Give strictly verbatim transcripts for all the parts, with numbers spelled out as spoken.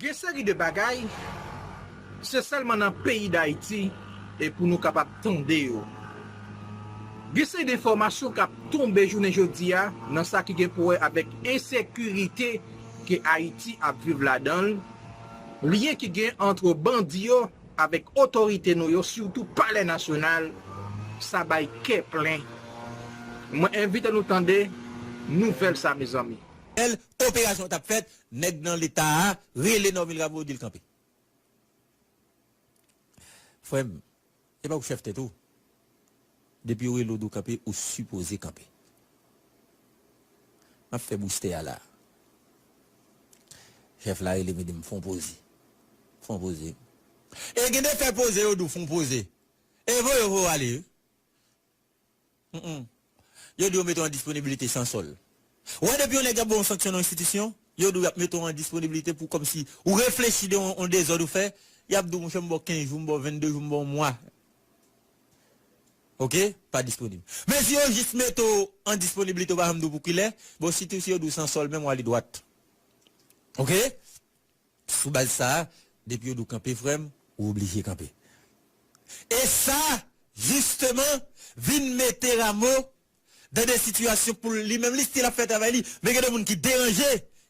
Gen seri de bagay, se sèlman nan peyi Dayiti e pou nou kapab tande yo. Gen seri de enfòmasyon k ap tonbe jounen jodi a nan sa ki gen pou wè avèk ensekirite ke Ayiti ap viv ladan l, lyen ki gen ant bandi yo avèk otorite nou yo, sitou Palè Nasyonal, sa bay kè plen. Mwen envite nou tande nouvèl sa, mezanmi. Operasyon t ap fèt, nèg nan Leta a rele Normil Rameau, di l kanpe. Frè m, e pa ou k chèf tèt ou. Depi yo rele w di w kanpe, ou sipoze kanpe. M ap fè boustè a la. Chèf la rele m, di m, "Fè yon poze. Fè yon poze." E gen de fè poze, yo di w, "Fè yon poze." E voye w, voye w ale, wi. Mm, mm. Yo di yo mete w an disponibilite san sòl. Ou wè, depi yon nèg ap ba w yon sanksyon nan yon enstitisyon, yo di w y ap mete w an disponibilite pou kòmsi ou reflechi de yon, yon dezòd ou fè, y ap di w, "Monchè, m ba w kenz jou, m ba w vennde jou, m ba w yon mwa." Oke? Pa disponib. Men si yo jis mete w an disponibilite, ou pa janm di w pou kilè, bon, sitou si yo di w san sòl menm, w ale dwat. Oke? Sou baz sa a, depi yo di w kanpe, frè m, ou oblije kanpe. E sa, jisteman, vin mete Rameau dan de sitiyasyon pou li menm, li still ap fè travay li, men gen de moun ki deranje,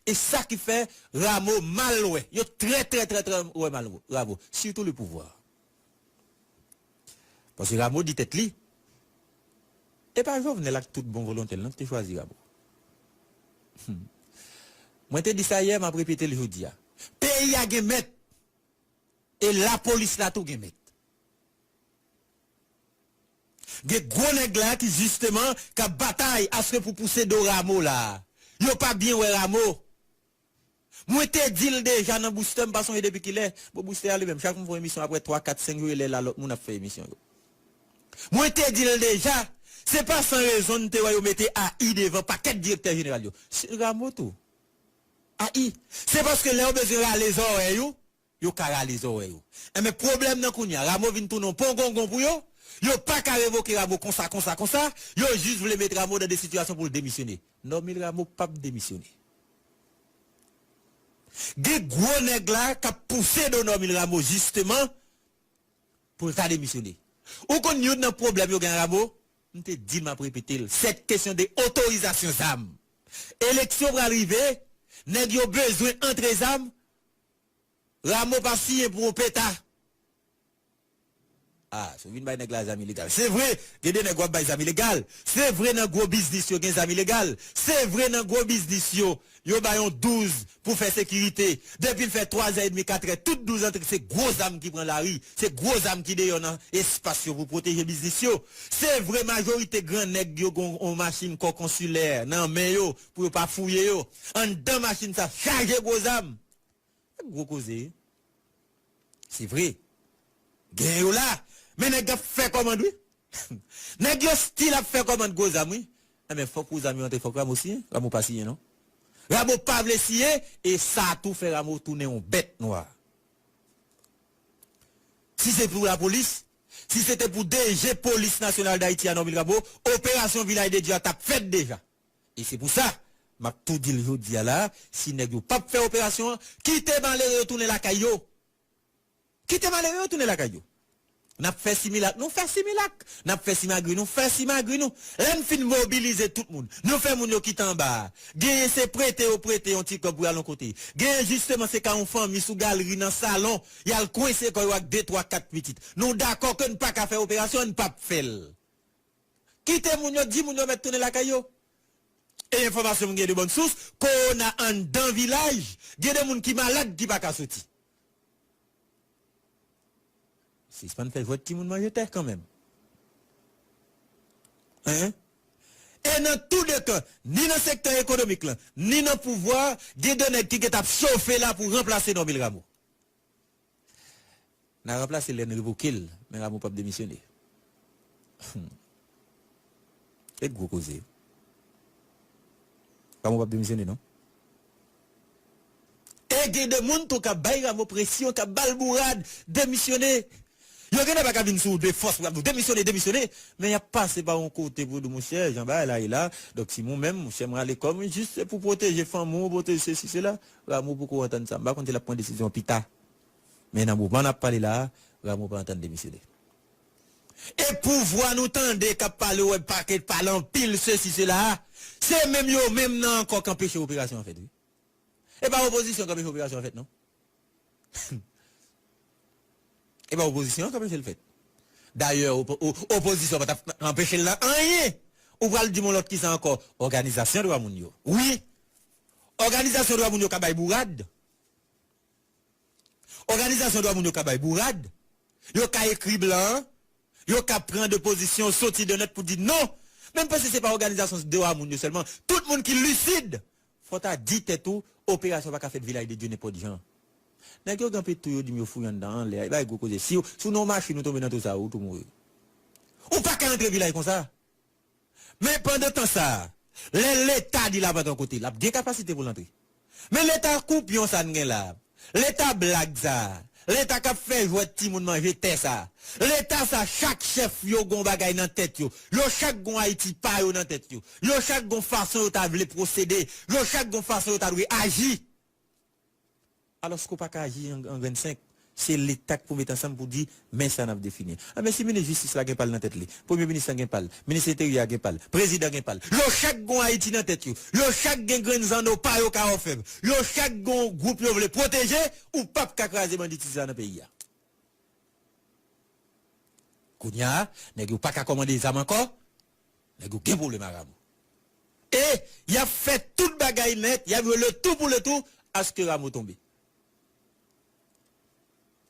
e sa ki fè Rameau mal wè. Yo trè, trè, trè, trè wè mal Rameau, sitou le pouvwa. Paske Rameau di tèt li, e pa Jovenel ak tout bon volonte l non ki te chwazi Rameau. Hmm. Mwen te di sa yè, m ap repete l jodi a. Peyi a gen mèt, e lapolis la tou gen mèt. Gen gwo nèg la ki jisteman k ap batay aske pou pouse do Rameau la. Yo pa byen wè Rameau. Mwen te di l deja nan boustè, m pa sonje depi kilè. Bon, boustè a li menm, chak m fè yon emisyon, apre twa, kat, senk jou, e lè la lòt moun ap fè emisyon yo. Mwen te di l deja, se pa san rezon n te wè yo mete A I devan pakèt direktè jeneral yo. Se Rameau tou. A I. Se paske lè yo bezwen rale zòrèy ou, yo ka rale zòrèy ou. Enben, pwoblèm nan kounye a, Rameau vin tounen yon pongongon pou yo. Yo pa ka revoke Rameau konsa, konsa, konsa. Yo jis vle met Rameau nan de sitiyasyon pou l demisyone. Normil Rameau p ap demisyone. Gen gwo nèg la k ap pouse do Normil Rameau, jisteman, pou l ta demisyone. Ou konn youn nan pwoblèm yo gen ak Rameau? M te di l, m ap repete l. Cette question de otorizasyon zam. Eleksyon pral rive, nèg yo bezwen antre zam, Rameau pa siyen pou yon peta. Ah, si w vin bay nèg la zam ilegal. Se vre, gen de nèg w ap bay zam ilegal. Se vre nan gwo biznis yo gen zam ilegal. Se vre nan gwo biznis yo, yo bay yon douz pou fè sekirite. Depi l fè twa zè edmi, kat è, tout douz antre, se gwo zam ki pran lari. Se gwo zam ki deyò nan espas yo pou pwoteje biznis yo. Se vre, majorite gran nèg yo gen yon machin kò konsilè nan men yo pou yo pa fouye yo. Anndan machin sa chaje gwo zam. Gwo koze. Se vre. Gen yo la. Men nèg ap fè kòmand, wi. Nèg yo still ap fè kòmand gwo zam, wi. Enben, fòk pou zam yo antre, fòk Rameau siyen. Rameau pa siyen, non. Rameau pa vle siyen, e sa tou fè Rameau tounen yon bèt nwa. Si se pou lapolis, si se te pou D G Polis Nasyonal Dayiti a, Normil Rameau, operasyon Vilaj de Dye a t ap fèt deja. E se pou sa, m ap tou di l jodi a la, si nèg yo p ap fè operasyon an, kite malere yo tounen lakay yo. Kite malere yo tounen lakay yo. N ap fè similak, nou fè similak. N ap fè simagri, nou fè simagri nou. Lè n fin mobilize tout moun, nou fè moun yo kite anba a. Genyen se prete yo prete yon ti kòb pou y al yon kote. Genyen jisteman se ka yon fanmi sou galri nan salon, y al kwense kò yo ak de, twa, kat pitit. Nou dakò ke n pa ka fè operasyon, n p ap fè l. Kite moun yo, di moun yo mèt tounen lakay yo. E enfòmasyon m gen de bòn sous, kowona anndan vilaj, gen de moun ki malad ki pa ka soti. Sispann fè jwèt timoun manje tè kanmenm. Hein? E nan tou de kan, ni nan sektè ekonomik lan, ni nan pouvwa, gen de nèg ki gentan ap chofe la pou ranplase Normil Rameau. N a ranplase l, lè n revoke l, men Rameau p ap demisyone. Hmm. E gwo koze. Rameau p ap demisyone, non. E gen de moun tou k ap bay Rameau presyon, k ap ba l bourad, demisyone. Yo genlè pa ka vin sou ou de fòs pou y ap di w demisyone, demisyone. Men y ap pase pa yon kote pou di w, monchè, jan bagay la ye la. Donk, si mwen menm, monchè, mwen ale kò m, jis se pou pwoteje fanmi w, pwoteje sesi, sela. Rameau poko antann sa. M pa konn si l ap pran desizyon pita. Men nan moman n ap pale la a, Rameau pa antann demisyone. E pouvwa nou tande k ap pale, wè, pakèt pale anpil, sesi, sela a, se menm yo menm nan ankò k anpeche operasyon an fèt, wi. E pa opozisyon k anpeche operasyon an fèt, non. E pa opozisyon an k anpeche l fèt. Dayè, opo-, o-, opozisyon pa t ap anpeche l nan anyen. Ou pral di m yon lòt kisa ankò? Òganizasyon dwa moun yo. Wi. Òganizasyon dwa moun yo ka bay bourad. Òganizasyon dwa moun yo ka bay bourad. Yo ka ekri blan an. Yo ka pran de pozisyon, soti de nèt pou di non. Men m panse se pa òganizasyon dwa moun yo sèlman. Tout moun ki lisid, fò w ta di tèt ou, operasyon pa ka fèt Vilaj de Dye nenpòt jan. Nèg yo gen anpil tou, yo di m yo fouye anndan, anlè, e bay gwo koze. Si w, si w nan yon machin, ou tonbe nan tou sa, ou tou mouri. Ou pa ka antre Vilaj konsa. Men pandan tan sa a, lè Leta di l ap antre yon kote, l ap gen kapasite pou l antre. Men Leta koupyon sa n gen la a, Leta blag sa a, Leta k ap fè jwèt timoun manje tè sa a, Leta sa, chak chèf yo gon bagay nan tèt yo, yo chak gon Ayiti pa yo nan tèt yo, yo chak gon fason yo ta vle pwosede, yo chak gon fason yo ta dwe aji. Alòske w pa ka aji an, an grenn senk. Se Leta k pou met ansanm pou di, men sa n ap defini. Anben, si minis jistis la gen pa l nan tèt li, premye minis lan gen pa l, minis enteryè a gen pa l, prezidan gen pa l, yo chak gon Ayiti nan tèt yo, yo chak gen grenn zanno pa yo ka òfèv, yo chak gon gwoup yo vle pwoteje, ou p ap ka kraze banditis la nan peyi a. Kounye a, nèg yo pa ka kòmande zam ankò, nèg yo gen pwoblèm ak Rameau. E y ap fè tout bagay nèt, y ap jwe le tout pou le tout, aske Rameau tonbe.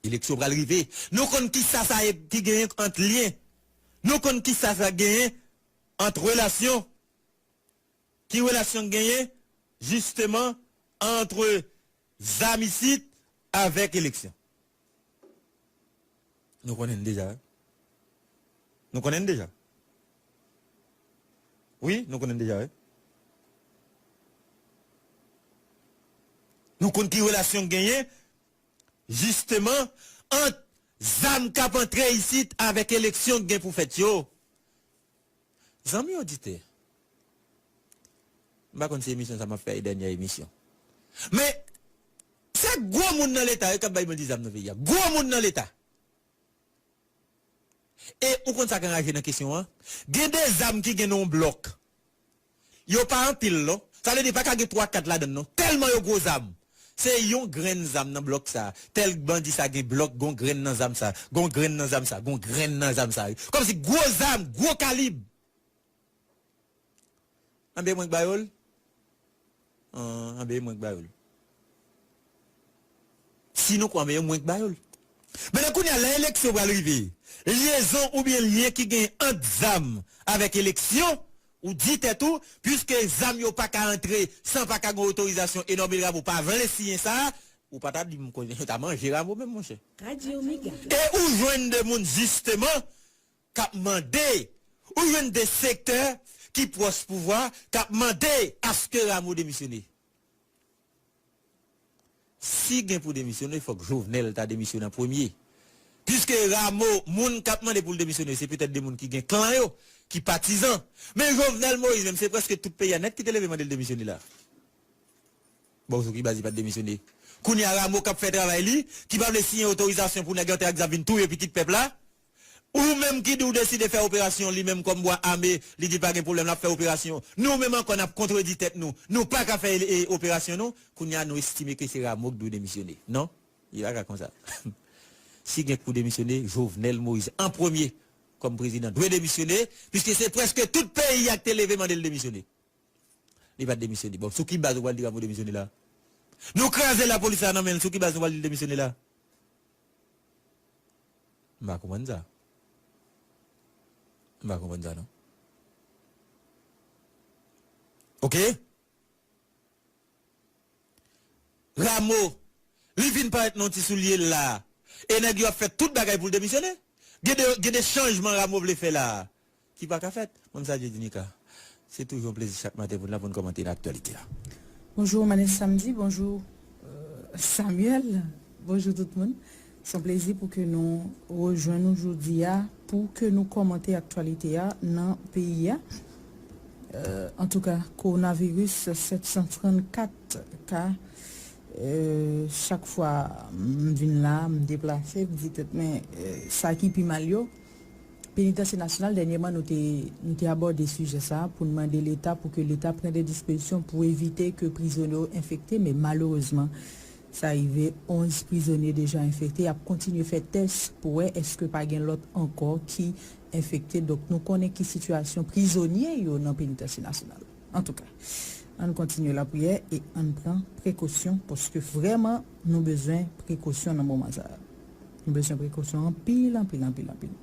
Eleksyon pral rive. Nou konn kisa sa ye ki genyen ant lyen. Nou konn kisa sa genyen ant relasyon. Ki relasyon k genyen, jisteman, ant zam isit avèk eleksyon? Nou konnen l deja, wi. Nou konnen l deja. Wi, nou konnen l deja, wi. Nou konn ki relasyon k genyen, jisteman, ant zam k ap antre isit avèk eleksyon k gen pou fèt yo. Zanmi oditè, m pa konn si emisyon sa m ap fè e dènyè emisyon. Men, se gwo moun nan Leta yo k ap bay bandi zam nan peyi a. Gwo moun nan Leta. E ou konn sa k anraje nan kesyon an? Gen de zam ki gen nan yon blòk. Yo pa anpil, non. Sa vle di, pa ka gen twa, kat ladan l, non. Tèlman yo gwo zam. Se yon grenn zam nan blòk sa. Tèl bandi sa gen blòk, gon grenn nan zam sa. Gon grenn nan zam sa. Gon grenn nan zam sa. Kòmsi gwo zam, gwo kalib. Anben mwen k ba yo l. An, anben mwen k ba yo l. Si nou kwè, anben mwen k ba yo l. Men kounye a, lè eleksyon pral rive, lyezon oubyen lyen ki gen ant zam avèk eleksyon, ou di tèt ou, piske zam yo pa ka antre san pa ka gen otorizasyon e Normil Rameau pa vle siyen sa, ou pa ta di m konnen yo ta manje Rameau menm, monchè. Radyo Mega. E ou jwenn de moun, jisteman, k ap mande, ou jwenn de sektè ki pwòch pouvwa, k ap mande aske Rameau demisyone. Si gen pou demisyone, fòk Jovenel ta demisyone an premye. Piske Rameau, moun k ap mande pou l demisyone, se petèt de moun ki gen klan yo, ki patizan. Men Jovenel Moïse menm, se prèske tout peyi a nèt ki te leve mande l demisyone la. Bon, sou ki baz li pa t demisyone? Kounye a, Rameau k ap fè travay li, ki pa vle siyen otorizasyon pou nèg antre ak zam vin touye pitit pèp la. Ou menm ki di w deside fè operasyon, li menm kòm bwa ame, li di pa gen pwoblèm, l ap fè operasyon. Nou menm ankò, n ap kontredi tèt nou. Nou pa ka fè, e, operasyon, nou. Kounye a, nou estime ke se Rameau k dwe demisyone. Non, li pa ka konsa. Si gen k pou demisyone, Jovenel Moïse, an premye, kòm prezidan, dwe demisyone, piske se prèske tout peyi a k te leve mande l demisyone. Li pa t demisyone. Bon, sou ki baz ou pral di Rameau demisyone la? Nou kraze lapolis la nan men l, sou ki baz nou pral di l demisyone la? M pa konprann sa. M pa konprann sa, non. Oke? Rameau, li vin parèt nan yon ti soulye l la. E nèg yo ap fè tout bagay pou l demisyone. Gen de, gen de chanjman Rameau vle fè la a ki pa ka fèt. Mwen, m salye Dinika. Se toujou yon plezi chak maten pou n la, pou n kòmante nan aktyalite a. Bonjou, Manès Samdi. Bonjou, euh, Samuel. Bonjou, tout moun. Se yon plezi pou ke nou rejwenn nou jodi a, pou ke nou kòmante aktyalite a nan peyi a. Euh, antouka, kowonaviris sèt san trannkat ka, euh, chak fwa m vin la, m deplase, m di tèt mwen, euh, sa ki pi mal yo. Penitansye Nasyonal, dènyèman, nou te, nou te abòde sijè sa a pou n mande Leta, pou ke Leta pran de dispozisyon pou evite ke prizonye yo enfekte, men malerezman, sa rive, onz prizonye deja enfekte. Y ap kontinye fè tès pou wè èske pa gen lòt ankò ki enfekte. Donk, nou konnen ki sitiyasyon prizonye yo nan Penitansye Nasyonal. Antouka, ann kontinye lapriyè e ann pran prekosyon, paske vrèman, nou bezwen prekosyon nan moman sa a. Nou bezwen prekosyon anpil, anpil, anpil, anpil.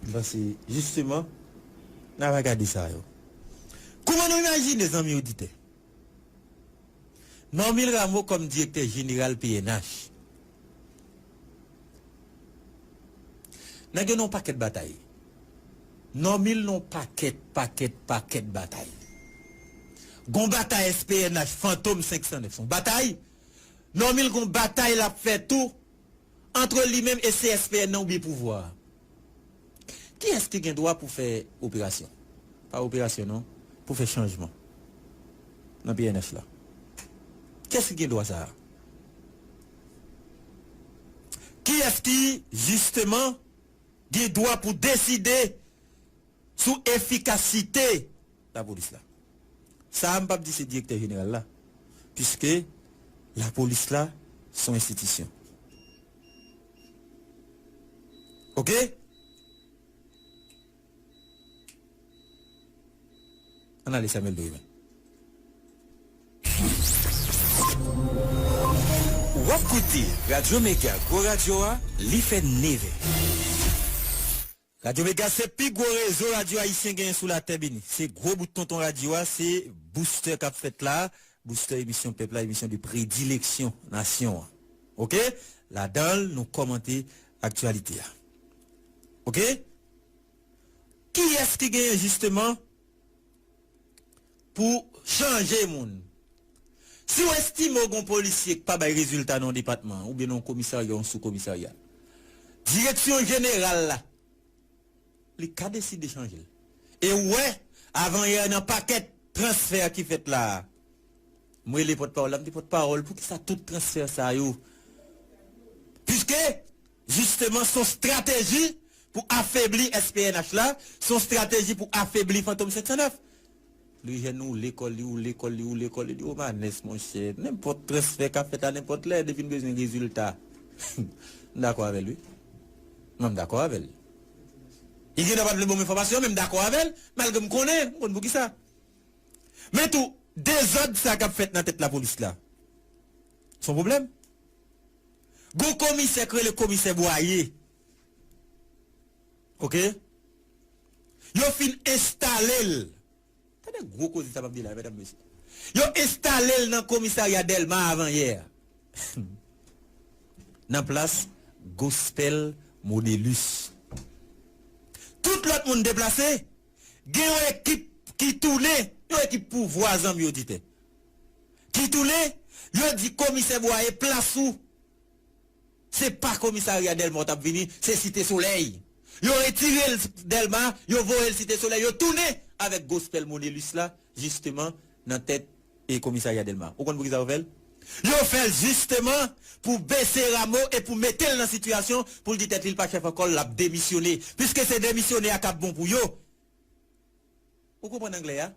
M panse, jisteman, n a va gade sa yo. Kòman nou imajine, zanmi oditè? Normil Rameau kòm direktè jeneral P N H. Nèg yo nan yon pakèt batay. Normil nan yon pakèt, pakèt, pakèt batay. Gon batay S P N H, Fantom senk san nèf, se yon batay. Normil gon batay l ap fè tou ant li menm e C S P N nan oubyen pouvwa a. Kiyès ki gen dwa pou fè operasyon? Pa operasyon non, pou fè chanjman nan P N H la. Kiyès ki gen dwa sa a? Kiyès ki, jisteman, gen dwa pou deside sou efikasite lapolis la? Sa a, m p ap di se direktè jeneral la, piske lapolis la se yon enstitisyon. Oke? Ann ale Samuel Dorimèn. W ap koute Radyo Mega, gwo radyo a, li fè nevè. Radyo Mega se pi gwo rezo radyo ayisyen genyen sou latè beni. Se gwo bout tonton radyo a, se booster k ap fèt la, booster emisyon pèp la, emisyon de predileksyon nasyon an. Oke? Ladan l, nou kòmante aktyalite a. Oke? Kiyès ki genyen jisteman pou chanje moun? Si w estime w gen yon polisye k pa bay rezilta nan yon depatman, oubyen nan yon komisarya, yon sou komisarya, direksyon jeneral la, li ka deside chanje l. E w wè, avanyè nan pakèt transfè ki fèt la a, m rele pòtpawòl la, m di pòtpawòl, poukisa tout transfè sa yo? Piske, jisteman, se yon estrateji pou afebli S P N H la, se yon estrateji pou afebli Fantom senk san nèf. Li jwenn ou lekòl li, ou lekòl li, ou lekòl li, li Romanes, monchè. Nenpòt transfè k ap fèt la, nenpòt lè, depi n bezwen rezilta, m dakò avè l, wi. Mwen, m dakò avè l. Li gen dwa pa t vle ban m enfòmasyon, men m dakò avè l, malgre m konnen, m konn poukisa. Men tou, dezòd sa k ap fèt nan tèt lapolis la, se yon pwoblèm. Gon komisè k rele komisè Bwaye. Oke? Yo fin enstale l. Tande gwo koze sa m ap di la, medam, mesye. Yo enstale l nan komisarya Dèlma avanyè a. Nan plas Gospel Monelus. Tout lòt moun deplase, gen yon ekip ki tounen, yon ekip pouvwa, zanmi oditè, ki tounen, yo di komisè Bwaye plas ou. Se pa komisarya Dèlma w t ap vini, se Site Solèy. Yo retire l Dèlma, yo voye l Site Solèy, yo tounen avèk Gospel Monelus la, jisteman, nan tèt e komisarya Dèlma. Ou konn poukisa yo fè l? Yo fè l jisteman pou bese Rameau e pou mete l nan sitiyasyon pou l di tèt li l pa chèf ankò, l ap demisyone. Piske se demisyone a k ap bon pou yo. Ou konprann anglè a?